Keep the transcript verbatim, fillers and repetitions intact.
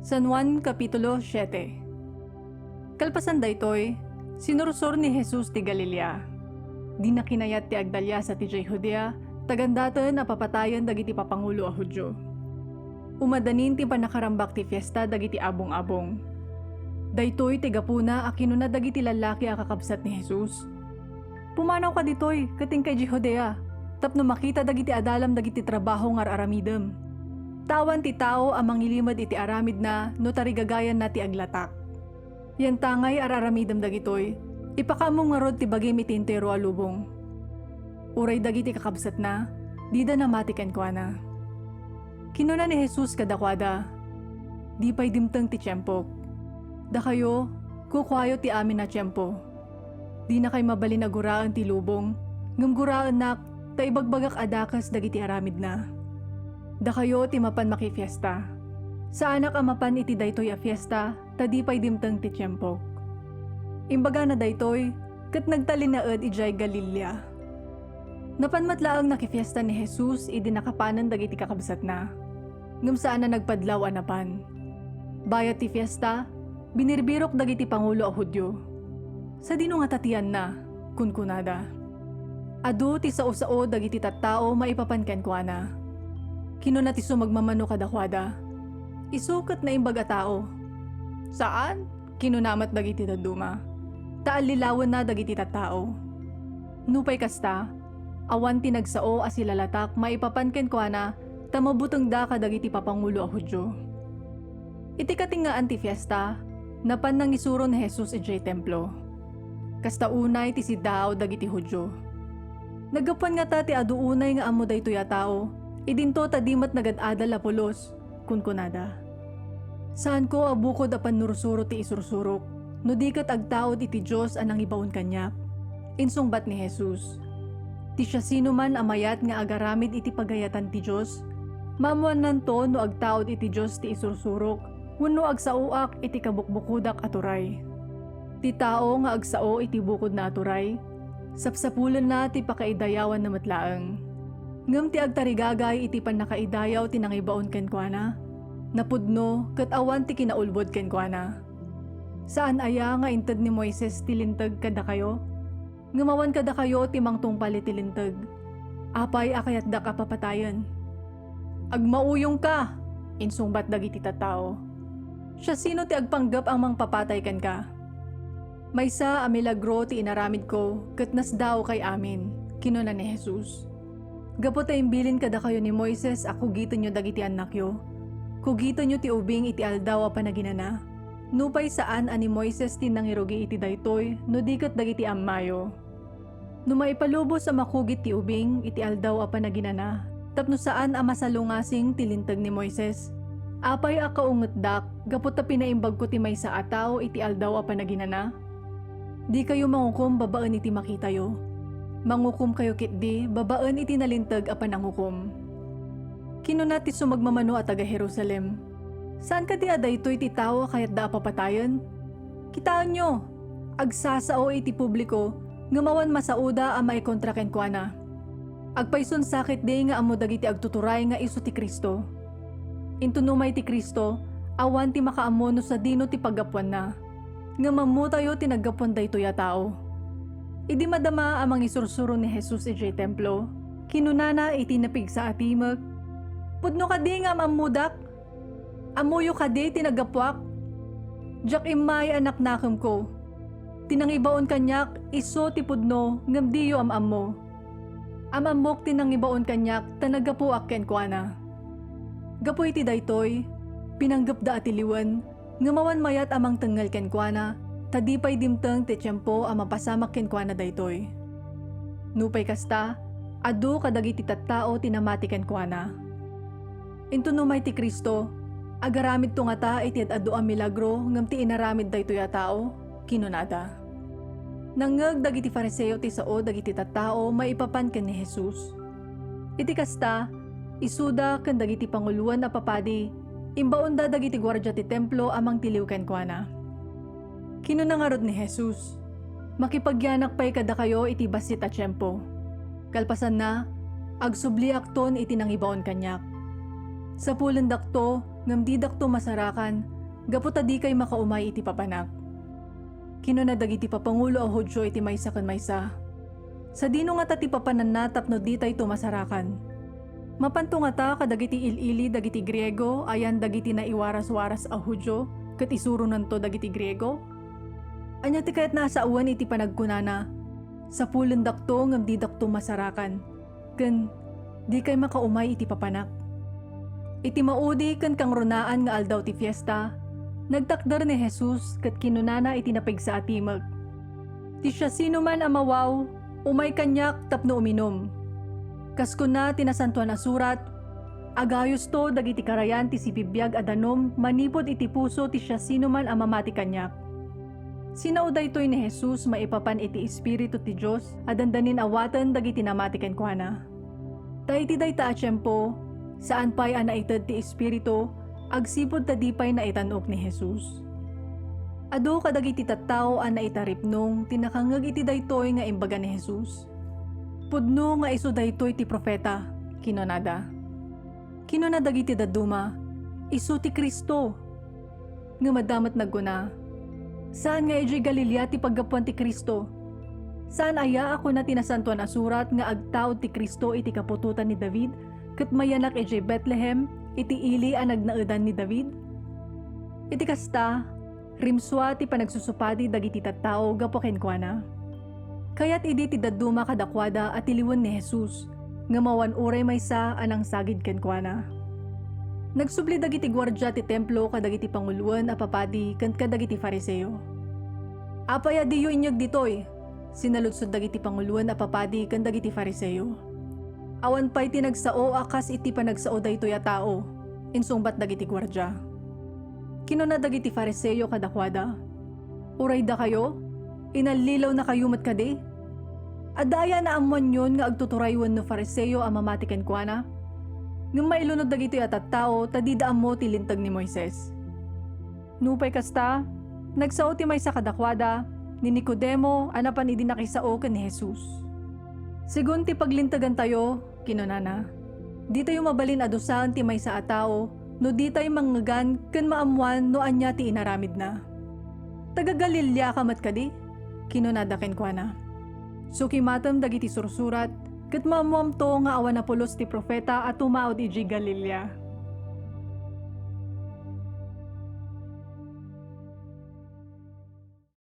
San Juan, Kapitulo siete. Kalpasan daytoy, sinursor ni Jesus ti Galilea. Dina kinayat ti agdalias a ti diay Judea, ta gandaten a papatayen dagiti papangulo a Judio. Umadanin ti pannakarambak ti fiesta dagiti abung-abung. Daytoy ti gapuna a kinuna dagiti lallaki a kakabsat ni Jesus, "Pumanawka ditoy ket inkay idiay Judea, tapno makita dagiti adalam dagiti trabaho nga ar-aramidem. Ta awan ti tao a mangilimed iti aramidna no tarigagayanna ti aglatak. Yantangay ar-aramidem dagitoy, ipakaammo ngarud ti bagim iti entero a lubong." Uray dagiti kakabsatna, dida namati kenkuana. Kinuna ni Jesus kadakuada, "Di pay dimteng ti tiempok. Dakayo, kukuayo ti amin a tiempo. Dinakay mabalin a guraen ti lubong, ngem guraennak ta ibagbagak a dakes dagiti aramidna. Dakayo ti mapan makifiesta. Saanak a mapan iti daytoy a fiesta, ta di pay dimteng ti tiempok." Imbagana daytoy, ket nagtalinaed idiay Galilea. Napan met laeng nakifiesta ni Jesus idi nakapanen dagiti kakabsatna, ngem saan a nagpadlaw a napan. Bayat ti fiesta, binirbirok dagiti pangulo a Judio. "Sadino ngata ti yanna?" kunkunada. "Adu ti sao-sao dagiti tattao maipapan kenkuana." Kinuna ti sumagmamano kadakuada, "Isu ket naimbag a tao." "Saan," kinuna met dagiti dadduma, "ta allilawenna dagiti tattao. Nupay kasta, awan ti nagsao a silalatak maipapan kenkuana ta mabutengda kadagiti papangulo a Judio." Iti katengngaan ti fiesta, napan nangisuro ni Jesus idiay Templo. Kasta unay ti siddaaw dagiti Judio. "Naggapuan ngata ti adu unay nga ammo daytoy a tao, idinto ta di met nagad-adal a pulos," kunkunada. "Saanko a bukod a pannursuro ti isursurok, no di ket agtaud iti Dios a nangibaon kaniak," insungbat ni Jesus. "Ti siasinoman a mayat nga agaramid iti pagayatan ti Dios, maammoannanto no agtaud iti Dios ti isursurok wenno agsaoak iti kabukbukodak a turay. Ti tao nga agsao iti bukodna a turay, sapsapulenna ti pakaidayawanna met laeng. Ngem ti agtarigagay iti pannakaidayaw ti nangibaon kenkuana, napudno ket awan ti kinaulbod kenkuana. Saan aya nga inted ni Moises ti Linteg kadakayo? Ngem awan kadakayo ti mangtungpal iti Linteg. Apay a kayatdak a papatayen?" "Agmauyongka," insungbat dagiti tattao. "Siasino ti agpanggep a mangpapatay kenka? Maysa a milagro ti inaramidko ket nasdaawkay amin," kinuna ni Jesus. "Gapu ta imbilin kadakayo ni Moises a kugitenyo dagiti annakyo, kugitenyo ti ubing iti Aldaw a Panaginana. Nupay saan a ni Moises ti nangirugi iti daytoy no di ket dagiti ammayo. No maipalubos a makugit ti ubing iti Aldaw a Panaginana tapno saan a masalungasing ti Linteg ni Moises, apay a kaungetdak gapu ta pinaimbagko ti maysa a tao iti Aldaw a Panaginana? Dikayo mangukom babaen iti makitayo. Mangukomkayo ketdi babaen iti nalinteg a panangukom." Kinuna ti sumagmamano a taga-Jerusalem, "Saan kadi a daytoy ti tao a kayatda a papatayen? Kitaenyo, agsasao iti publiko ngem awan masaoda a maikontra kenkuana. Agpaysunsa ketdi nga ammo dagiti agtuturay nga isu ti Cristo. Inton umay ti Cristo, awan ti makaammo no sadino ti paggapuanna. Ngem ammotayo ti naggapuan daytoy a tao." Idi madama a mangisursuro ni Jesus idiay Templo, kinunana iti napigsa a timek, "Pudno kadi nga am-ammodak? Ammoyo kadi ti naggapuak? Diak immay a naknakemko. Ti nangibaon kaniak, isu ti pudno ngem diyo am-ammo. Am-ammok ti nangibaon kaniak ta naggapuak kenkuana. Gapu iti daytoy, pinanggepda a tiliwen, ngem awan mayat a mangtengngel kenkuana, ta di pay dimteng ti tiempo a mapasamak kenkuana daytoy." Nupay kasta, adu kadagiti tattao ti namati kenkuana. "Inton umay ti Cristo, agaramidto ngata iti ad-adu a milagro ngem ti inaramid daytoy a tao?" kinunada. Nangngeg dagiti Fariseo ti sao dagiti tattao maipapan ken ni Jesus. Iti kasta, isuda ken dagiti panguloen a papadi, imbaonda dagiti guardia ti Templo a mangtiliw kenkuana. Kinuna ngarud ni Jesus, "Makipagyanak pay kadakayo iti bassit a tiempo. Kalpasanna, agsubliakton iti nangibaon kaniak. Sapulendakto ngem didakto masarakan gapu ta dikay makaumay iti papanak." Kinuna dagiti papangulo a Judio iti maysa ken maysa, "Sadino ngata ti papananna tapno ditayto masarakan? Mapanto ngata kadagiti il-ili dagiti Griego, ayan dagiti naiwaras-waras a Judio, ket isuronanto dagiti Griego? Ania ti kayatna a sawen iti panagkunana, 'Sapulendakto ngem didakto masarakan', ken 'Dikay makaumay iti papanak'?" Iti maudi ken kangrunaan nga aldaw ti fiesta, nagtakder ni Jesus ket kinunana iti napigsa a timek, "Ti siasinoman a mawaw, umay kaniak tapno uminum." Kas kuna ti Nasantoan a Surat, "Agayusto dagiti karayan ti sibibiag a danum manipud iti puso ti siasinoman a mamati kaniak." Sinao daytoy ni Jesus maipapan iti Espiritu ti Dios a dandanin awaten dagiti namati kenkuana. Ta iti dayta a tiempo, saan pay a naited ti Espiritu agsipud ta di pay naitan-ok ni Jesus. Adu kadagiti tattao a naitaripnong ti nakangngeg iti daytoy nga imbaga ni Jesus. "Pudno nga isu daytoy ti profeta," kinunada. Kinuna dagiti dadduma, "Isu ti Cristo." Ngem adda met nagkuna, "Saan nga idiay Galilea ti paggapuan ti Cristo? Saan aya a kuna ti Nasantoan a Surat nga agtaud ti Cristo iti kaputotan ni David ket mayanak idiay Betlehem iti ili a nagnaedan ni David?" Iti kasta, rimsua ti panagsusupadi dagiti tattao gapu kenkuana. Kayat idi ti dadduma kadakuada a tiliwen ni Jesus, ngem awan uray maysa a nangsagid kenkuana. Nagsubli dagiti guardia ti Templo kadagiti panguloen a papadi ken kadagiti Fariseo. "Apay a diyo inyeg ditoy?" sinaludsod dagiti panguloen a papadi ken dagiti Fariseo. "Awan pay ti nagsao a kas iti panagsao daytoy a tao," insungbat dagiti guardia. Kinuna dagiti Fariseo kadakuada, "Uray dakayo, inallilawnakayo met kadi? Adda aya naammoanyon nga agtuturay wenno Fariseo a mamati kenkuana? Ngem mailunod dagitoy a tattao ta dida ammo ti Linteg ni Moises." Nupay kasta, nagsao ti maysa kadakuada, ni Nicodemo a napan idi nakisao ken ni Jesus. "Segun ti paglintegantayo," kinunana, "ditayo mabalin a dusaen ti maysa a tao no ditay mangngegan ken maammoan no ania ti inaramidna." "Taga-Galileaka met kadi?" kinunada kenkuana. "Sukimatem dagiti Sursurat, ket maammoamto nga awan a pulos ti profeta a tumaud idiay Galilea."